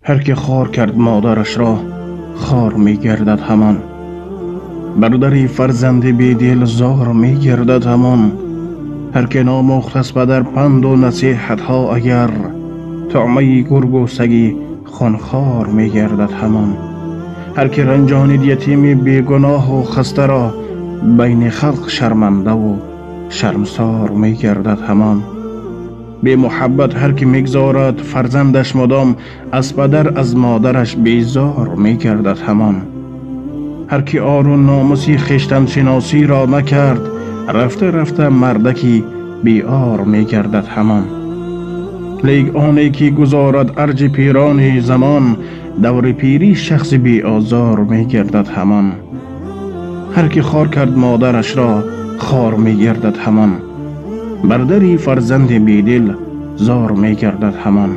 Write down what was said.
Ҳар ки хор кард модарашро, хор мегардад ҳамон. Бар дари фарзанди бедил зор мегардад ҳамон. Ҳар ки номӯхт аз падар панду насиҳатҳо агар, طعмаи гургу саги хунхор мегардад ҳамон. Ҳар ки ранҷонид ятими бегуноҳу хастаро, байни халқ шармандаву шармсор мегардад ҳамон. Бемуҳаббат ҳар ки мегзорад фарзандаш мудом, аз падар аз модараш безор мегардад ҳамон. Ҳар ки ору номуси хештаншиносиро накард, рафта рафта мардаки беор мегардад ҳамон. Лек оне ки гузорад арҷи пирони замон, даври пирӣ шахси беозор мегардад ҳамон. Ҳар ки хор кард модарашро, хор мегардад ҳамон. Бар дари фарзанди бедил зор мегардад ҳамон.